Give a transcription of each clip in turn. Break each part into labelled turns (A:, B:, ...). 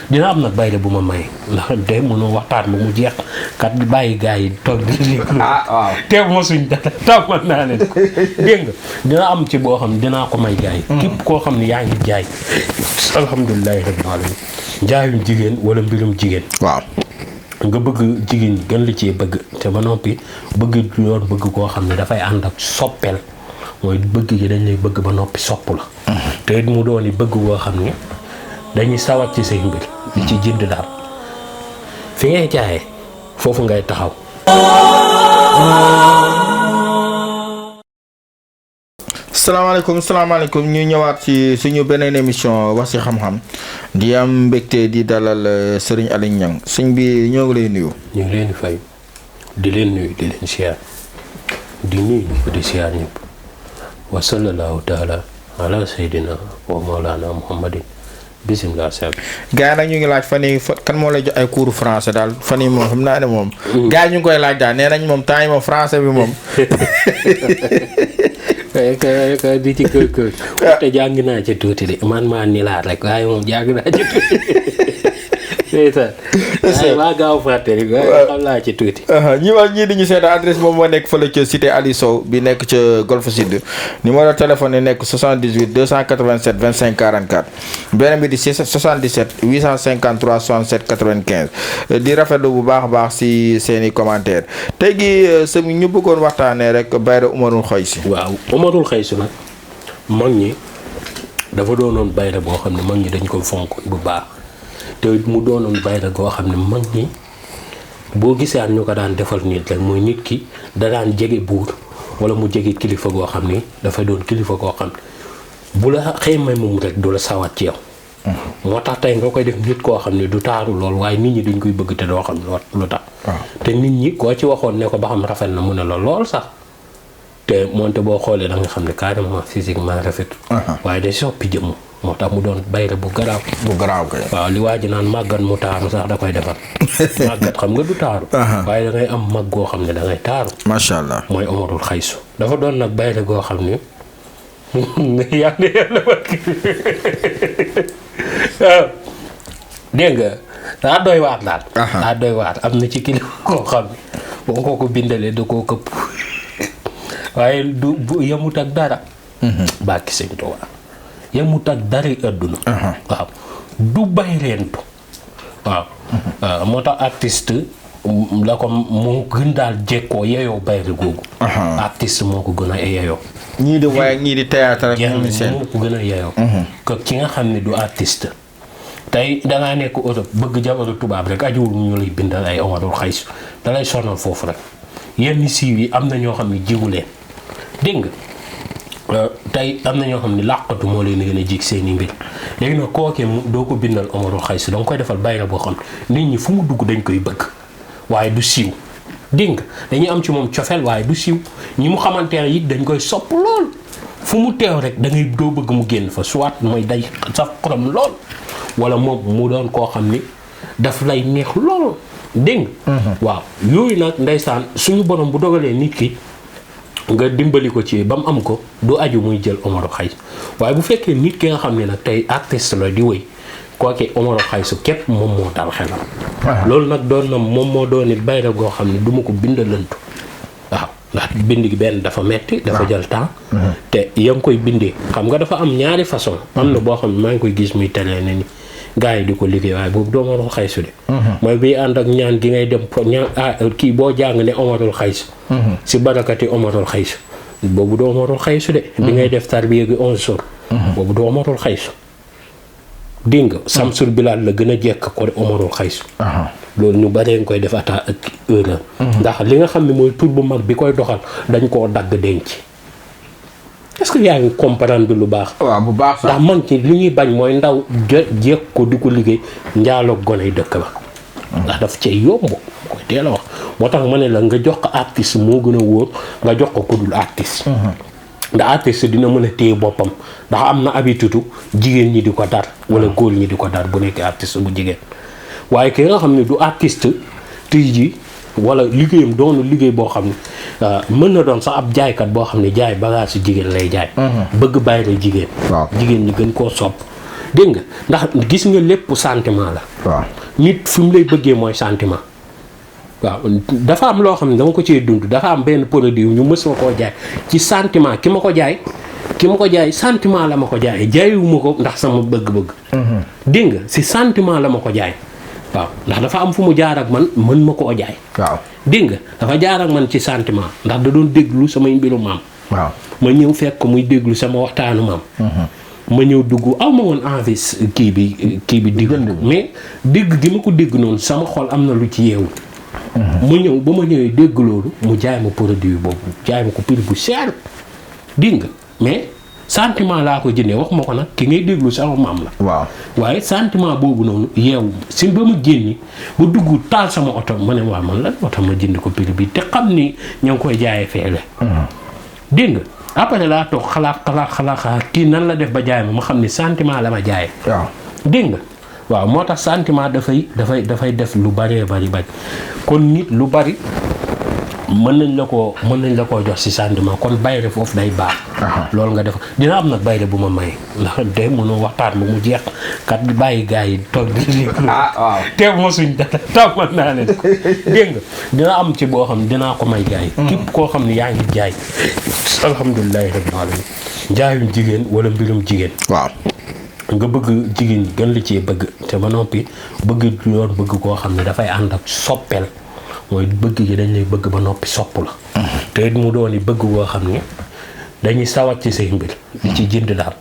A: dina am nag bayre bu ma may ndax de mënoo waxtaan ba mu jeex kat di bàyyi gars yi toog di
B: waaw
A: teew ma suñ dara tàmmal naa leen ko dégg nga dina am ci boo xam ne dinaa ko may gars yi képp koo xam ne yaa ngi jaay alhamdulilahi rabbil alamin njaayum jigéen wala mbirum jigéen
B: waaw
A: nga bëgg jigéen ñi gën la cee bëgg te ba noppi bëgg yoon bëgg koo xam ne dafay ànd ak soppeel mooy bëgg gi dañ lay bëgg ba noppi sopp la te mu doon bëgg koo xam ne dañuy sawat ci say mbir di ci jënd daal fi ngay jaayee foofu ngay taxaw.
B: salaamaaleykum ñu ñëwaat ci suñu beneen émission wax ci xam-xam di am mbégte di dalal Serigne Aly Niang sëñ bi ñoo ngi lay nuyu.
A: ñu ngi leen di fay di leen nuyu di leen siyaar di nuyu ñëpp di siyaar ñëpp wa sallallahu taala ala sayyidina wa mawlana muhammadin bisimilah Seck.
B: gars yi nag ñu ngi laaj fan yii kan moo lay jox ay cours français daal fan yii moom xam naa ne moom. gars yi ñu ngi koy laaj daal nee nañ moom temps yi moom français bi moom.
A: kay di ci kër. te jàng naa ci tuuti de man maa ni laat rek waaye moom jàng naa ci tuuti. waaye maa gaaw fàtte rek waaye xam naa ci tuuti.
B: ñii di ñu seeta adresse moom moo nekk fële ca cité Ali Sow bi nekk ca Golf Sud numéro téléphone yi nekk 78 287 25 44 beneen bi di 77 853 67 95 di rafetlu bu baax a baax si seeni commentaire tey gi sëñ ñu bëggoon waxtaanee rek bayra Umarul Xaysi.
A: waaw Umarul Xaysi nag mag ñi dafa doonoon bayra boo xam ne mag ñi dañ ko fonk bu baax. te mu doonoon bayra goo xam ne mag ñi boo gisee ñu ko daan defal nit rek mooy nit ki da daan jege buur wala mu jege kilifa goo xam ni dafay doon kilifa goo xam ne bu la xëy may moom rek du la sawat ci yow. moo tax tey nga koy def nit koo xam ne du taaru lool waaye nit ñi dañ koy bëgg te doo xam lu tax. te nit ñi koo ci waxoon ne ko ba xam rafet na mu ne la lool sax te moonte boo xoolee da nga xam ne carrément physiquement rafet. waaye day soppi jëmm. moo tax mu doon bayra bu garaaw.
B: bu garaaw kay.
A: waaw li waa ji naan màggat mu taaru sax da koy defar. màggat xam nga du taaru. waaye da ngay am mag goo xam ne da ngay taaru.
B: macha allah
A: mooy Umarul Xaysu. dafa doon nag bayra goo xam ne yàlla waaw dégg nga daa doy waat daal. daa doy waat am na ci kilifa koo xam ne boo ko ko bindalee da koo këpp waaye du bu yemut ak dara. bàkki Sëñ Tuubaa yemut ak dara àdduna. waaw du bay reentu waaw. moo tax artiste la ko moo gën daal jekkoo yeyoo bayre googu. artiste moo ko gën a yeyoo.
B: ñii di waaye ñii di théâtre rek
A: moo ko gën a yeyoo. que ki nga xam ne du artiste. tey dangaa nekk Europe bëgg jabaru tubaab rek ajuwul ñu lay bindal ay Umarul Xaysi da lay sonal foofu rek yenn siiw yi am na ñoo xam ne jiwu leen dégg nga. tey am na ñoo xam ne làqatu moo leen gën a jig seeni mbir léegi nag kookee doo ko bindal Umarul Xaysi danga koy defal bayra boo xam nit ñi fu mu dugg dañ koy bëgg waaye du siiw dégg nga dañuy am ci moom cofeel waaye du siiw ñi mu xamante ne it dañ koy sopp lool fu mu teew rek da ngay doo bëgg mu génn fa soit mooy day saf xorom lool wala moom mu doon koo xam ni daf lay neex lool dégg nga. waaw yooyu nag ndeysaan suñu borom bu dogalee nit ki. nga dimbali ko ci ba mu am ko du aju muy jël Umarul Xaysi waaye bu fekkee nit ki nga xam ne nag tey artiste la di wëy kooke Umarul Xaysi képp moom moo dal xelam. loolu nag doon na moom moo doon it bayra goo xam ne du ma ko bindalantu waaw ndax bind gi benn dafa metti dafa jël temps. te yam koy bindee xam nga dafa am ñaari façon. am na boo xam ne maa ngi koy gis muy télé ne ni gaa yi di ko liggéey waaye boobu du Umarul Xaysi de. mooy biy ànd ak ñaan gi ngay dem kii boo jàng ne Umarul Xaysi. si barakati Umarul Xaysi boobu du Umarul Xaysi de. bi ngay def tarbiya gi 11 jours. boobu du Umarul Xaysi. dégg nga Samsul Bilaal la gën a jekk ko de Umarul Xaysi. loolu ñu baree nga koy def ata ak heure. ndax li nga xam ne mooy tur bu mag bi koy doxal dañ koo dagg denc. est-ce que yaa ngi comprendre lu baax.
B: waaw bu baax sax
A: ndax man ci li ñuy bañ mooy ndaw jéeg ko di ko liggéey njaaloog gone yi dëkk ba. ndax daf cee yomb koy teel a wax moo tax ma ne la nga jox ko artiste moo gën a wóor nga jox ko ku dul artiste. ndax artiste dina mën a téye boppam ndax am na habitude jigéen ñi di ko dar wala góor ñi di ko dar bu nekkee artiste bu jigéen waaye ki nga xam ne du artiste tey jii wala liggéeyam doonu liggéey boo xam ne mën na doon sax ab jaaykat boo xam ne jaay bagage su jigéen lay jaay. bëgg bayre jigéen.
B: waaw
A: jigéen ñi gën koo sopp dégg nga ndax gis nga lépp sentiment la.
B: waaw
A: nit fi mu lay bëggee mooy sentiment. waaw dafa am loo xam ne dama ko cee dund dafa am benn produit ñu mës ma koo jaay ci sentiment ki ma ko jaay sentiment la ma ko jaayee jaayuma ko ndax sama bëgg-bëgg. dégg nga si sentiment la ma ko jaay. waaw ndax dafa am fu mu jaar ak man mën ma koo jaay.
B: waaw
A: dégg nga dafa jaar ak man ci sentiment ndax da doon déglu samay mbiru maam.
B: waaw
A: ma ñëw fekk ko muy déglu sama waxtaanu maam. ma ñëw dugg aw ma woon envie kii bi dégg mais dégg gi ma ko dégg noonu sama xol am na lu ci yeewu. ma ñëw ba ma ñëwee dégg loolu mu jaay ma produit boobu jaay ma ko prix bu cher dégg nga mais sentiment laa ko jëndee wax ma ko nag ki ngay déglu sama maam la.
B: waaw
A: waaye sentiment boobu noonu yeewu si ba ma génni ba dugg taal sama oto ma ne waaw man lan oto ma jënd ko prix bi te xam ni ñoo ngi koy jaayee feele. dégg nga après laa toog xalaat kii nan la def ba jaay ma xam ni sentiment la ma jaayee.
B: waaw
A: dégg nga waaw moo tax sentiment dafay def lu bari kon nit lu bari mën nañ la koo jox ci sentiment kon bayre foofu day baax. loolu nga def dina am nag bayre bu ma may ndax de mënoo waxtaan bu mu jeex kat bàyyi gars yi toog di
B: waaw
A: teew ma suñ dara tàmmal naa leen ko dégg nga dina am ci boo xam ne dinaa ko may gars yi. képp koo xam ne yaa ngi jaay alhamdulilahi rabbil alamin njaayum jigéen wala mbirum jigéen.
B: waaw
A: nga bëgg jigéen ñi gën la cee bëgg te ba noppi bëgg yoon bëgg koo xam ne dafay ànd ak soppeel mooy bëgg gi dañ lay bëgg ba noppi sopp la. te it mu doon bëgg koo xam ne dañuy sawat ci say mbir. di ci jënd daal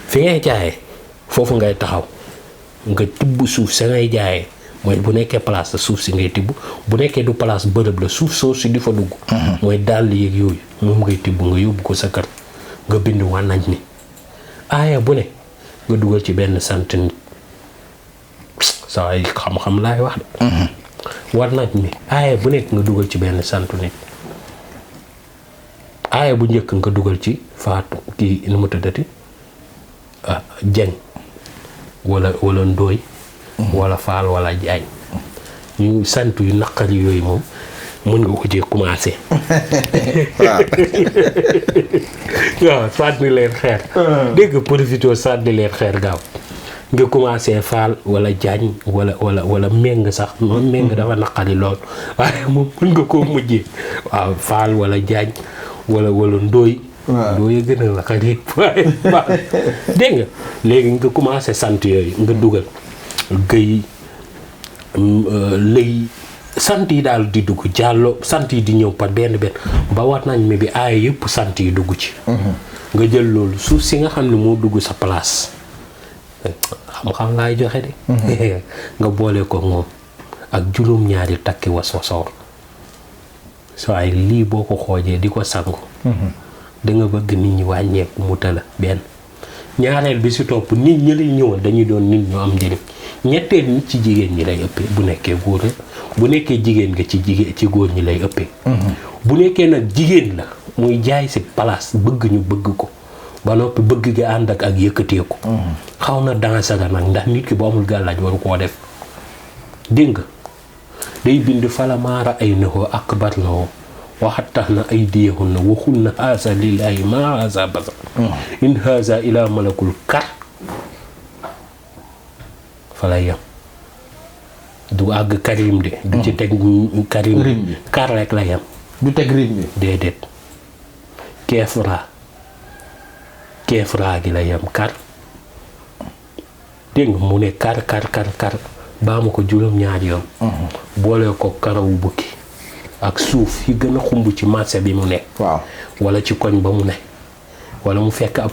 A: fi ngay jaayee foofu ngay taxaw nga tibb suuf sa ngay jaayee mooy bu nekkee place la suuf si ngay tibb bu nekkee du place bërëb la suuf soo si di fa dugg. mooy dàll yeeg yooyu moom ngay tibb nga yóbbu ko sa kër nga bind wànnañ ni aaya bu ne. nga dugal ci benn sant nit saa yi xam-xam laay wax de. war nañ ni aaya bu nekk nga dugal ci benn santu nit aaya bu njëkk nga dugal ci faatu kii nu mu tëddati jeng wala ndooy wala faal wala jaay ñu sant yu naqari yooyu moom mën nga ko cee commencé. waaw sànni leen xeer. dégg nga profité sànni leen xeer gaaw nga commencé faal wala jaañ wala méng sax moom méng dafa naqari lool waaye moom mën nga koo mujjee waaw faal wala jaañ wala ndooy. waaw ndooy a gën a naqari waaye dégg nga léegi nga commencé sant yooyu nga dugal gëy lëy. sant yi daal di dugg jàllo sant yi di ñëw par benn ba war nañ mi bi aaya yëpp sant yi dugg ci. nga jël loolu suuf si nga xam ne moo dugg sa place xam-xam laay joxe de. nga boole ko moom ak juróom-ñaari takki wasoor waaye lii boo ko xoojee di ko sangu. da nga bëgg nit ñi wàññeeku mu tala benn ñaareel bi si topp nit ñi lay ñëwal dañuy doon nit ñu am njëriñ ñetteel nit ci jigéen ñi lay ëppee bu nekkee góor bu nekkee jigéen nga ci góor ñi lay ëppee. bu nekkee nag jigéen la muy jaay si place bëgg ñu bëgg ko ba noppi bëgg gi ànd ak yëkkateeku. xaw na dansaga nag ndax nit ki bu amul gàllaaj waru koo def dégg nga day bind falamaara ay naxoo akbar na woo waxat tax na ay déexun na waxul na haasa lillahi ma haasa basa in haasa ila malakul kar fa lay yam du àgg karim de du ci teg karim bi kar rek la yam
B: du teg rim bi
A: déedéet keefra gi la yam kar dégg nga mu ne kar baa ma ko juróom-ñaari yoon boole ko karawu bukki ak suuf yi gën a xumb ci marché bi mu nekk.
B: waaw
A: wala ci koñ ba mu ne wala mu fekk ab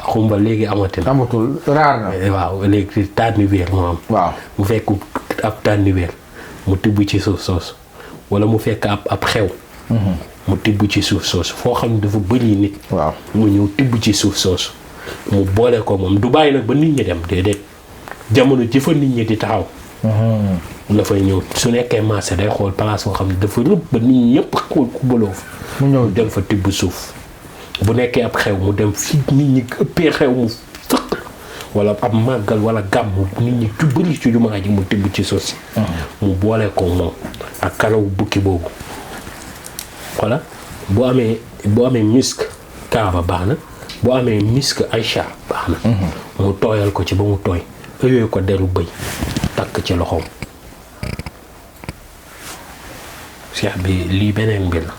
A: xumbal léegi amatul
B: raar na.
A: waaw léegi tànniweer moo am.
B: waaw
A: mu fekk ab tànniweer mu tibb ci suuf soosu wala mu fekk ab xew. mu tibb ci suuf soosu foo xam ne dafa bëri nit.
B: waaw
A: mu ñëw tibb ci suuf soosu mu boole ko moom du bàyyi nag ba nit ñi dem déedéet jamono jëfa nit ñi di taxaw. la fay ñëw su nekkee marché day xool place boo xam ne dafa rëbb ba nit ñi ñëpp xool ku baloo fa
B: mu ñëw
A: dem fa tibb suuf bu nekkee ab xew mu dem fi nit ñi ëppee xew mu sëq wala ab màggal wala gàmm nit ñi ci bëri ci jumaa ji mu tibb ci suuf si mu boole ko moom ak karaw bukki boobu voilà bu amee misk kaaba baax na bu amee misk Aïcha baax na. mu tooyal ko ci ba mu tooy ëyee ko deru bëy takk ci loxoom. cheikh bi lii beneen mbir la.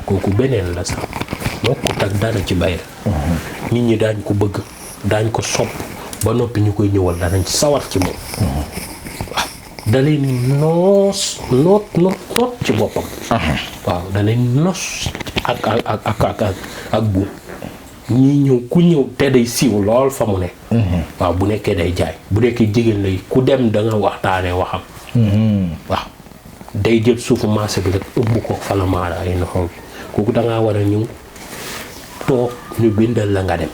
A: kooku beneen la sax bokkut ak dara ci bayre. nit ñi daañ ko bëgg daañ ko sopp ba noppi ñu koy ñëwal danañ sawar ci moom. waaw da leen noos noot ci boppam. waaw da leen nos ak buum. ñii ñëw ku ñëw te day siiw lool fa mu ne. waaw bu nekkee day jaay bu nekkee jigéen lay ku dem da nga waxtaanee waxam. waaw day jël suufu marché bi rek ëmb ko fa la maara ay noxoom kooku da ngaa war a ñëw toog ñu bindal la nga dem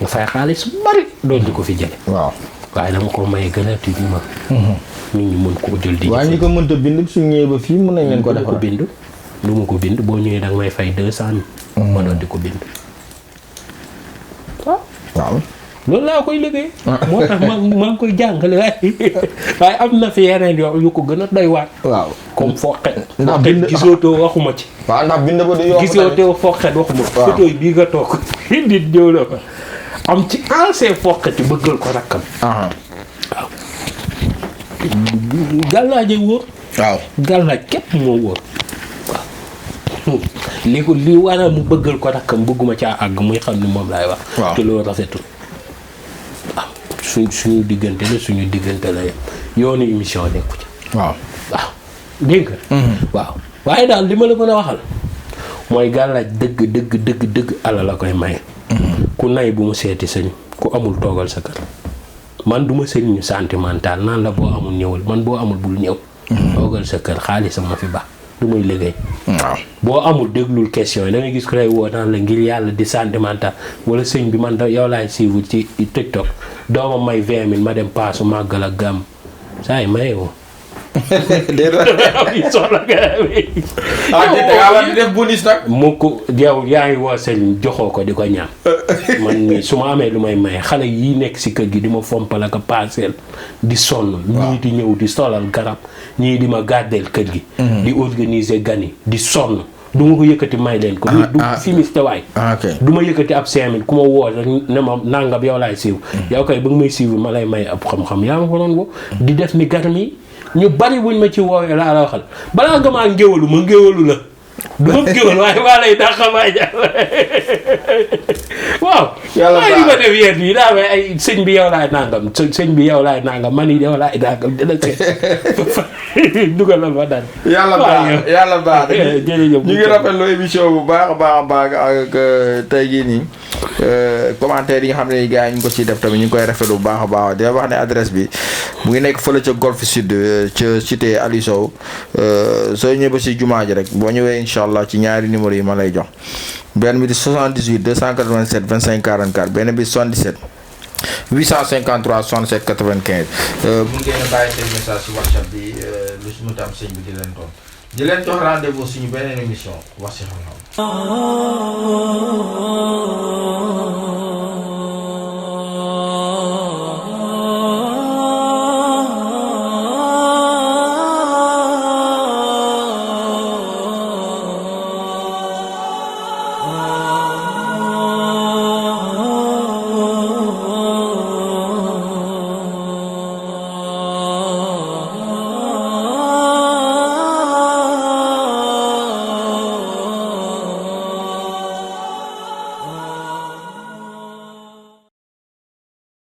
A: nga fay xaalis bari doon di ko fi jële.
B: waaw
A: waaye dama ko maye gratuitement. nit ñi mën koo jël di.
B: waaye ñi ko mënta bind su ñëwee ba fii mën nañ leen ko defal.
A: lu ma ko bind boo ñëwee da nga may fay 200. ma doon di ko bind.
B: waaw
A: loolu laa koy liggéey. moo tax maa ngi koy jàngale waaye am na fi yeneen yu ko gën a doy waat.
B: waaw
A: comme foqet.
B: ndax bind
A: gisootoo waxuma ci.
B: waaw ndax bind ba du yomb
A: gisootoo foqet waxuma.
B: waaw
A: photo yi bii nga toog nit ñëw la fa am ci ancien foqet yi bëggal ko rakkam. waaw. gàllaajee wóor.
B: waaw
A: gàllaaj képp moo wóor. waaw li waral mu bëggal ko rakkam bëgguma caa àgg muy xam ni moom laay wax.
B: waaw
A: te loolu rafetul. waaw suñu diggante la suñu diggante la yoonu émission nekku ci.
B: waaw
A: waaw dégg nga. waaw waaye daal li ma la mën a waxal mooy gàllaaj dëgg ala la koy maye. ku nay bu mu seeti sëñ ku amul toogal sa kër man du ma sëñ ñu sentimental naan la boo amul ñëwal man boo amul bul ñëw. toogal sa kër xaalisam ma fi baax du muy liggéey.
B: waaw
A: boo amul déglul question yi da ngay gis ko lay woo naan la ngir yàlla di sentimental wala sëñ bi man da yow laay suivre ci TikTok dooma may 20 000 ma dem paasu màggal ak gàmm saa yi maye woo.
B: def bonus nag.
A: mu ko yow yaa ngi woo sëñ joxoo ko di ko ñaan man mii su ma amee lu may maye xale yii nekk si kër gi di ma fompal ak paaseel di sonn. ñii di ñëw di solal garab ñii di ma gàddeel kër gi. di organiser gan yi di sonn du ma ko yëkkati may leen ko. du fimiste waay. du ma yëkkati ab 5000 ku ma woo rek ne ma nangam yow laay siiw. yow kay ba nga may siiw ma lay may ab xam-xam yaa ma ko doon woo. di def ni garmi yi ñu bari buñ ma ci woowee laa la waxal balaa nga maa ngéwalu ma ngéwalu la du ma ngéwal waaye maa lay dàq maa jàll waaw. yàlla baax ma def yéen yi daa may ay sëñ bi yow laay nangam sëñ bi yow laay nangam man yi yow laay nangam dina seet dugalal ma dara.
B: yàlla baax yàlla baax.
A: jërëjëf
B: ñu ngi rafetlu émission bu baax a baax ak tey jii nii commentaire yi nga xam ne gars yi ñu ko ciy def tamit ñu ngi koy rafetlu bu baax a baax di wax ne adresse bi mu ngi nekk fële ca Golf Sud ca cité Aliou Sow soo ñëwee ba si jumaa ji rek boo ñëwee incha allah ci ñaari numéro yi ma lay jox benn bi di 78 287 25 44 benn bi 77 853 67 95 mun ngeen a bàyyi seen message si WhatsApp bi lu si mënta am sëñ bi di leen doon di leen jox rendez-vous suñu beneen émission wax si xam-xam